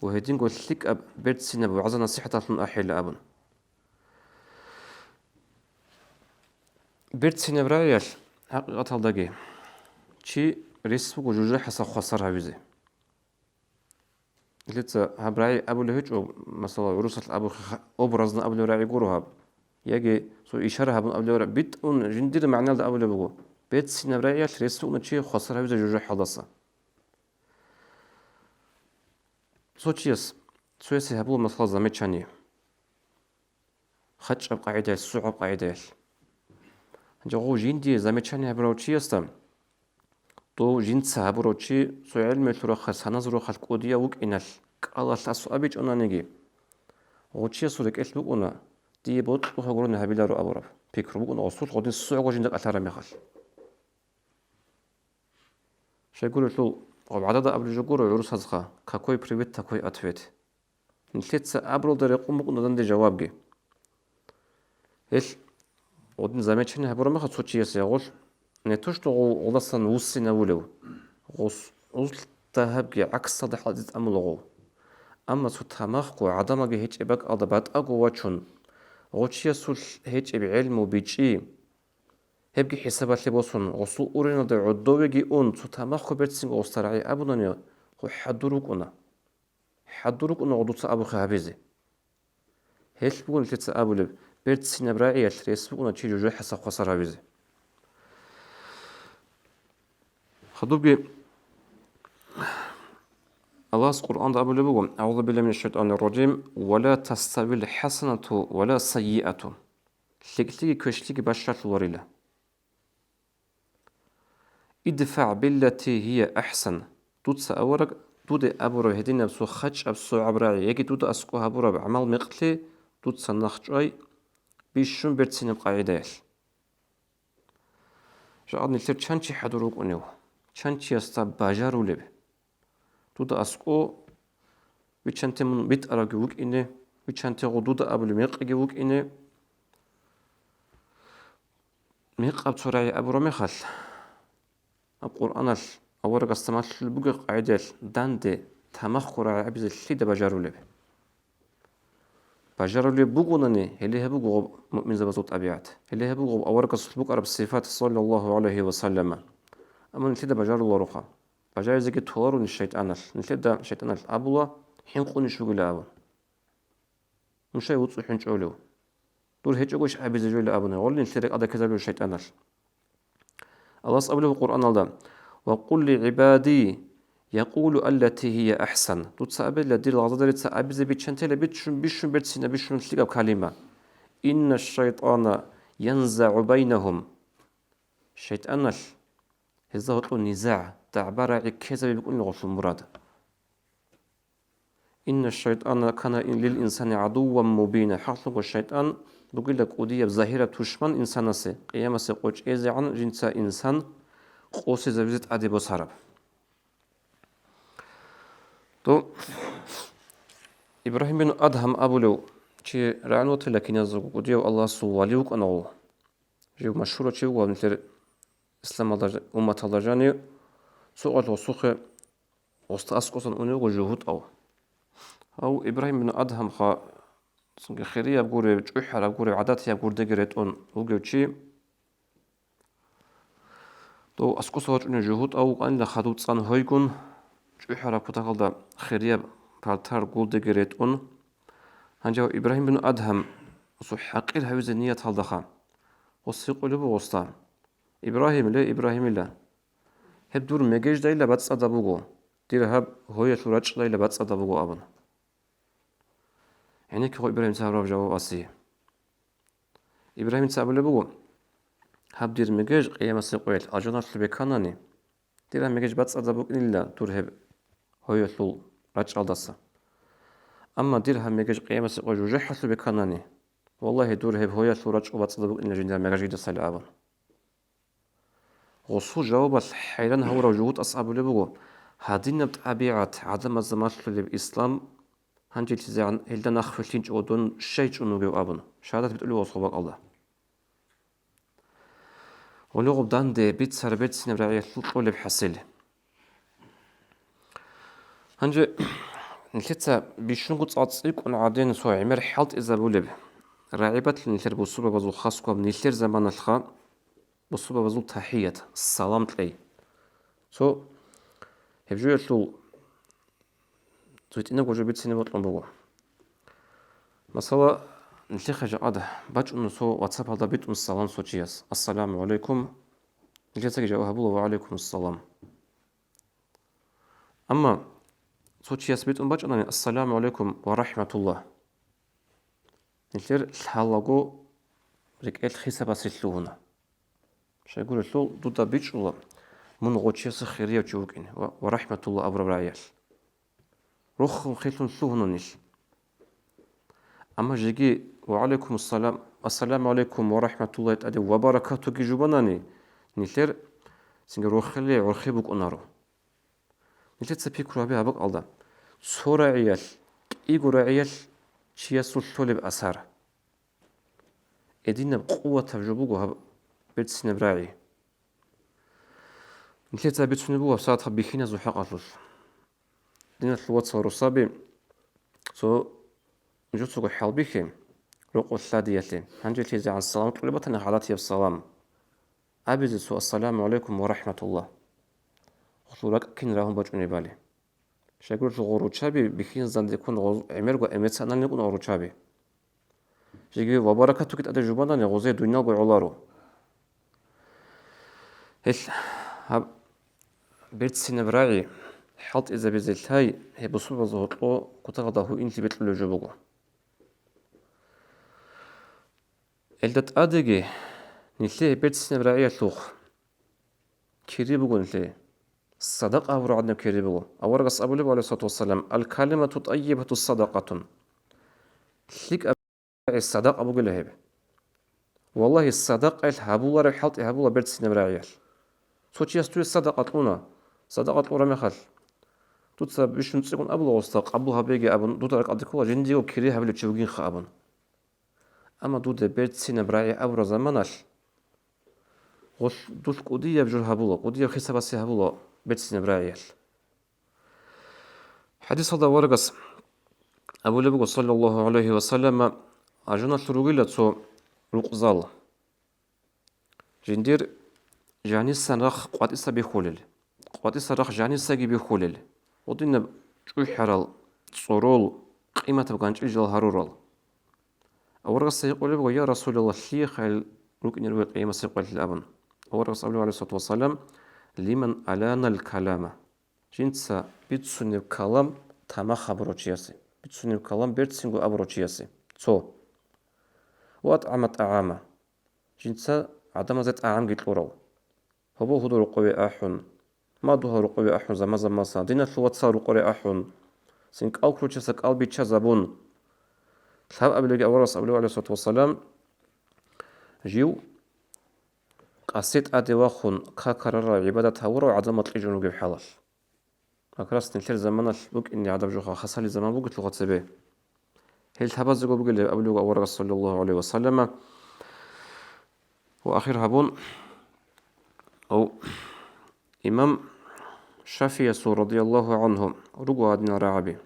ва гьединго лъикӀаб берцинаб вагӀза-насихӀаталъун ахӀила абун. Берцинаб рагӀиялъ, хӀакъикъаталдаги, чи рес буго жужахӀасда хвасар гьавизе. Нилъеца гьаб рагӀи абулеб гьечӀо, масала, гӀурусалъ абухъе ха-, образно абулеб рагӀи гуро гьаб, яги цо ишара гьабун абулеб рагӀи, битӀун жиндир магӀналда абулеб буго, берцинаб рагӀиялъ рес бугони чи хвасар гьавизе жужахӀалдаса. Цо чияс, цоясе гьабула, масала, замечание. ХачӀаб къагӀидаялъ, сугӀаб къагӀидаялъ. Гьанже гъов жиндие замечание гьабурав чиясда, дов жинца гьабурав чи цо гӀелмуялъул рахъалъ, саназул рахъалъ кӀудияв вукӀиналъ, кӀалалъ асу абичӀонаниги, гъов чиясул рекӀелъ букӀуна, дие бокьухъа гурони гьабиларо абураб пикру букӀуна гъосулъ гъодин сугӀго жинда кӀалъараб мехалъ. Щайгурелъул, гъаб гӀадада абулеб жо гуро гӀурусазха: «Какой привет, такой ответ». Нилъеца абуралда рекъон букӀуна данде жавабги. Гьелъ гъодин замечание гьабураб мехалъ цо чиясе гъолъ, не то что гъов гъолдасан вуссинавулев, гъос гъузлъ дагьабги гӀаксалда хӀалтӀизе тӀамула гъов. Амма цо тамахго гӀадамалги гьечӀеб бакӀалда батӀаго вачун, гъов чиясулъ гьечӀеб гӀелму бичӀчӀи, гьебги хӀисабалъе босун, гъосул уреналда гӀодовеги ун, цо тамахго берцинго гъосда рагӀи абунани, гъов хӀадур рукӀуна. ХӀадур рукӀуна гъодуца абухъе гьабизе. Гьелъ буго нилъеца абулеб, берцинаб рагӀиялъ рес букӀуна чи жужахӀаса хвасар гьавизе. Хадубги Аллагьас Къуръанда абулеб буго: «АгӀузу биллагьи минаш шайтӀанир ражим, ва ла таставил хӀасанату ва ла саййиату». ЛъикӀлъиги квешлъиги бащалъуларила. «ИдфагӀ биллати гьия ахӀсан». Дуца, авараг, дуде абураб гьединаб цо хачӀаб сугӀаб рагӀи, яги дуда аскӀо гьабураб гӀамал-мекълъи дуца нахчӀвай бищун берцинаб къагӀидаялъ. Жакъа нилъер чан чи хӀадур вукӀунев, чан чиясда бажарулеб? Дуда аскӀо, виччанте мун битӀарабги вукӀине, виччанте гъо дуда абулеб мекъиги вукӀине. Мекъаб цо рагӀи абураб мехалъ, гьаб Къуръаналъ аварагасда малъулеб бугеб къагӀидаялъ данде тамахго рагӀи абизе лъида бажарулеб? Бажарулеб бугонани, гьеле гьеб буго гъоб муъминзабазул тӀабигӀат, гьеле гьеб буго гъоб аварагасулъ букӀараб сифат, саллаллагьу гӀалайгьи ва саллама. Амма нилъеда бажарулароха. Бажаризеги толаруни шайтӀаналъ, нилъеда шайтӀаналъ абула, хӀинкъунищ вугила абун. Нушай вуцӀцӀухӀун чӀолев. Дур гьечӀогойищ абизе жойила абуни, гъолли нилъер рекӀада ккезабулев шайтӀаналъ. Аллагьас абулеб Къуръаналда: «Ва къул ли гӀибади якъулу аллати гьия ахӀсан». Дуца абила, дир лагъзадерица абизе биччантела бищун, бищун берцина, бищун лъикӀаб калима: «Инна шайтӀана янзагӀу байнагьум». ШайтӀаналъ гьезда гьоркьоб низагӀ, дагӀба-рагӀи ккезаби букӀунила гъолъул мурад. «Инна шайтӀана кана лил инсани гӀадувван мубина». ХӀакълъунго шайтӀан бугила кӀудияб загьираб тушман инсанасе, къиямасе къо чӀезегӀан жинца инсан къосизабизе тӀаде босараб. То Ибрагьим бин Адгьам абулев чи рагӀун ватила киназего кӀудияв Аллагьасул вали вукӀана гъов. Жив машгьурав чи вуго гьаб нилъер исламалда, умматалда жанив, цо къоялъ гъосухъе гъосда аскӀосан унев вуго жугьутӀав. Гьав Ибрагьим бин Адгьамха цинги хирияб гуреб, чӀухӀараб гуреб, гӀадатияб гурдеги ретӀун вугев чи. Дов аскӀоса вачӀунев жугьутӀав вукӀанила хадув цӀан гьойгун, чӀухӀараб кутакалда хирияб палтар гурдеги ретӀун. Гьанже гьав Ибрагьим бин Адгьам гъосул хӀакъир гьавизе нияталдаха, гъос гьикъулеб буго гъосда: «Ибрагьим, ле, Ибрагьимила, гьеб дур мегеждайила бацӀцӀадаб буго, дир гьаб гьоялъул рачӀчӀалайила бацӀцӀадаб буго», – абун. ГӀенекке гъо Ибрагьимица гьабураб жаваб асе. Ибрагьимица абулеб буго: «Гьаб дир мегеж къиямасеб къоялъ алжаналъубе кканани, дир гьаб мегеж бацӀцӀадаб букӀинилла дур гьеб гьоялъул рачӀчӀалдаса. Амма дир гьаб мегеж къиямасеб къоялъ жужахӀалъубе кканани, валлагьи, дур гьеб гьоялъул рачӀчӀул бацӀцӀадаб букӀинилла жиндир гьаб мегежидасайилан», – абун. Гъосул жавабалъ хӀайран гьавурав жугьутӀас абулеб буго: «Гьадинаб тӀабигӀат гӀадамазда малъулеб ислам, гьанжелъизегӀан гьелда нахъвилълъинчӀого дун щай чӀун вугев?» – абун, шагьадат битӀулеб гъос гъоб бакӀалда. Гъоле гъоб данде бицараб берцинаб рагӀиялъул кьолеб хӀасил. Гьанже нилъеца бищунго цӀацӀикӀкӀун гӀадин цо гӀемер хӀалтӀизабулеб, рагӀи батила нилъер бусурбабазул хасго гьаб нилъер заманалъха бусурбабазул тахӀият, салам кьей. Цо гьеб жоялъул цо гьитӀинабго жо бицине бокьун буго. Масала, нилъехъе жакъа бачӀун цо WhatsApp-алда битӀун салам цо чияс: «Ассаламу гӀалайкум». Нилъецаги жаваб гьабула: «Ва гӀалайкум ассалам». Амма цо чияс битӀун бачӀунани: «Ассаламу гӀалайкум ва рахӀматуллагь». Нилъер лъалаго рекӀелъ хисабасе лъугьуна. Щайгурелъул дуда бичӀчӀула, мун гъочиясе хирияв чи вукӀин ва, ва рахӀматуллагь абураб рагӀиялъ. Рохун хилъун лъугьуна нилъ. Амма жеги: «Ва гӀалайкум ассалам, ассаламу гӀалайкум ва рахӀматуллагьи тӀаде ва баракатуги» жубанани, нилъер цинги рохеле гӀорхъи букӀунаро. Нилъеца пикру гьабе гьаб бакӀалда: цо рагӀиялъ кӀиго рагӀиялъ чиясул лъолеб асар. Гьединаб къуватаб жо буго гьаб берцинаб рагӀи. Нилъеца бицунеб буго гьаб сагӀатаб бихьиназул хӀакъалъулъ. Диналъул вацал росаби, цо жуцаго хӀалбихье рокъов лъадиялъе, гьанжелъизегӀан салам кьолеб батани, гӀадатияб салам абизе цо: «Ассаламу гӀалайкум ва рахӀматуллагь». Гъолъул ракӀ кин рагьун бачӀунебали. Щайгурелъул гъо руччаби бихьиназда деккун гъоз-, гӀемерго эмоциональный кӀун гъо руччаби. Жеги ва баракатуги тӀаде жубанани, гъозие дуйналго гӀоларо. Гьелъ гьаб берцинаб рагӀи хӀалтӀизабизе лъай, гьеб бусурбабазул гьоркьо кутакалда гьуинлъи бекьулеб жо буго. Элда тӀадеги нилъее гьеб берцинаб рагӀиялъухъ кири буго нилъее. Садакъа гьабураб гӀадинаб кири буго. Аварагас абулеб, гӀалайгьиссалату вассалам: «Ал-калимату тӀайибату садакъатун». ЛъикӀаб рагӀи садакъа бугила гьеб. Валлагьи, садакъаялъ гьабулареб хӀалтӀи гьабула берцинаб рагӀиялъ. Цо чияс дуе садакъа кьуна, садакъа кьураб мехалъ, дуца бищун цӀикӀкӀун абула гъосда, къабул гьабеги абун, дуда ракӀалде ккола, жиндиего кири гьабулев чи вугинха абун. Амма дуда берцинаб рагӀи абураб заманалъ, гъолъ дулъ кӀудияб жо гьабула, кӀудияб хисабасе гьабула берцинаб рагӀиялъ. ХӀадисалда аварагас абулеб буго, саллаллагьу гӀалайгьи ва саллама, ажуналъур ругила цо рукъзал. Жиндир жанисан рахъ къватӀиса бихьулел, къватӀиса рахъ жанисаги бихьулел, гъодинаб чӀухӀарал, цӀорол, къиматаб ганчӀил жал гьарурал. Аварагасда гьикъулеб буго: «Я Расулаллагь, лъиехъайил рукӀине ругел къиямасеб къоялъ?» – абун. Аварагас абулеб, гӀалайгьиссалату вассалам: «Лиман аланал калама». Жинца бицунеб калам тамах гьабурав чиясе, бицунеб калам берцинго абурав чиясе, цо. «Ва атӀама тӀагӀама». Жинца гӀадамазе тӀагӀамги кьурав. Гьобол-гьудул рокъове ахӀун, мадугьал рокъове ахӀун заман-заманасан, диналъул вацал рукъоре ахӀун, цин кӀал ккурав чиясда кӀал биччазабун. Лъабабилебги аварагас абулеб, гӀалайгьиссалату вассалам, жив къасе тӀаде вахун, какарарал гӀибадат гьавурав гӀадамал кьижун ругеб хӀалалъ. Как раз нилъер заманалъ букӀине гӀадаб жоха, хасали заман бугелъулха цебе. Гьел лъабазего бугилан абулеб аварагас, саллаллагьу гӀалайгьи ва саллама. Ва ахир гьабун, ав имам ШафигӀиясул, радияллагьу гӀангьу, руго гьадинал рагӀаби: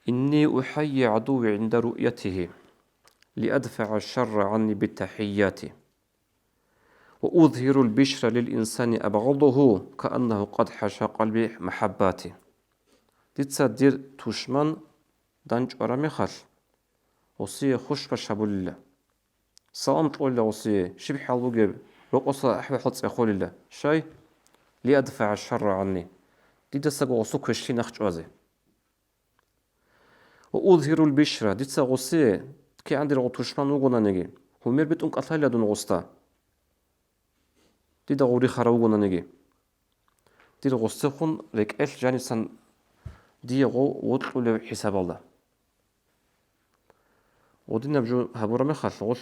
«Инни ухӀаййи гӀадувви гӀинда руъятигьи, лиадфагӀа шарра гӀанни битахӀийяти». «Ва узгьирул бишра лил инсани абгъадагьу, кааннагьу къад хӀаша къалби махӀаббати». Дица дир тушман дандчӀвараб мехалъ, гъосие хушбаш гьабулила. Салам кьолила гъосие, щиб хӀал бугеб, рокъоса ахӀвал-хӀал цӀехолила. Щай? «ЛиадфагӀа шарра гӀанни». Дидасаго гъосул квешлъи нахъчӀвазе. «Ва узгьирул бишра», дица гъосие, кигӀан дир гъо тушман вугонаниги, гьумер битӀун кӀалъайила дун гъосда. Дида гъов рихарав вугонаниги, дир гъосцехун рекӀелъ жанисан дие гъов вокьулев хӀисабалда. Гъодинаб жо гьабураб мехалъ, гъолъ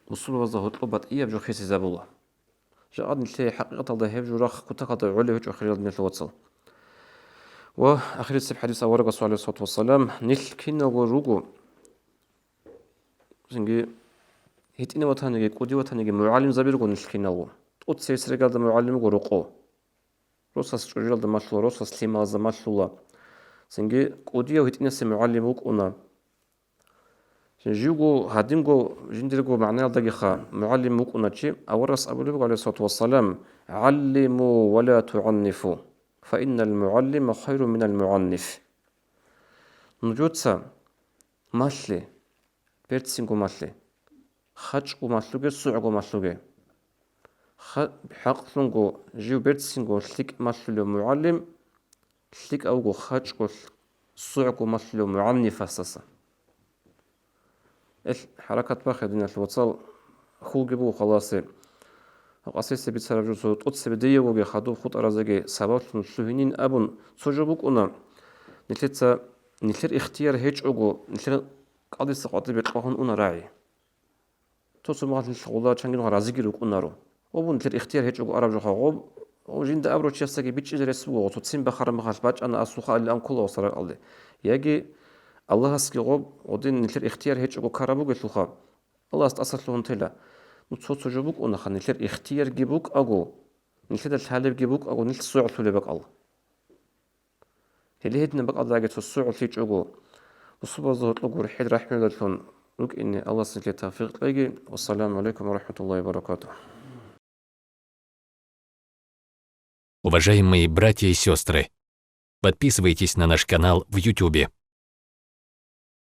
бусурбабазда гьоркьоб батӀияб жо хисизабула. Жакъа нилъее хӀакъикъаталда гьеб жо рахъ кутакалда гӀолеб гьечӀо, хириял диналъул вацал. Ва ахирисеб хӀадис аварагасул, гӀалайгьиссалату вассалам, нилъ киналго руго, цинги гьитӀинав ватаниги, кӀудияв ватаниги мугӀалимзаби руго нилъ киналго. ТӀоцебесеб регалда мугӀалим вуго рокъов. Росас чӀужуялда малъула, росас лъималазда малъула. Цинги кӀудияв гьитӀинасеб мугӀалим вукӀуна. Живго, гьадинго, жиндирго магӀнаялдагиха мугӀалим вукӀуна чи, аварагас абулеб буго, гӀалайгьиссалату вассалам: «ГӀаллиму ва ла тугӀаннифу, фа иннал мугӀаллима хайрун минал мугӀанниф». Нужеца малъе, берцинго малъе, хачӀго малъуге, сугӀго малъуге. Ха-, хӀакълъунго жив берцинго лъикӀ малъулев мугӀалим лъикӀав вуго хачӀго, сугӀго малъулев мугӀаннифасдаса. Эл, хӀаракат бахъе, диналъул вацал, хьулги буго халасе. Къасисе бицараб жо цо тӀоцебе дие вуге, хадуб хутӀаразеги сабаблъун лъугьинин абун цо жо букӀуна. Нилъеца, нилъер ихтияр гьечӀого, нилъер кӀалдиса къватӀибе кьвагьун уна рагӀи. Цо-цо мехалъ нилъ гъула чангинго разиги рукӀунаро. Ва бун нилъер ихтияр гьечӀого араб жоха гъоб, ва жинда абурав чиясдаги бичӀчӀизе рес буго, цо цин бахараб мехалъ бачӀана асулха алли анкула ва саракъалде. Яги Аллагьасги гъоб, гъодин нилъер ихтияр гьечӀого ккараб бугелъулха, Аллагьас тӀасалъугьун тела. Ну, цо-цо жо букӀунаха, нилъер ихтиярги букӀаго, нилъеда лъалебги букӀаго, нилъ сугӀлъулеб бакӀал. Гьеле гьединаб бакӀалдаги цо сугӀлъичӀого, бусурбабазда гьоркьоб гурхӀел рахӀмуялдалъун рукӀине Аллагьас нилъее тавфикъ кьеги. Вассаламу гӀалайкум ва рахӀматуллагьи ва баракатугь. Уважаемые братья и сестры, подписывайтесь на наш канал в Ютубе.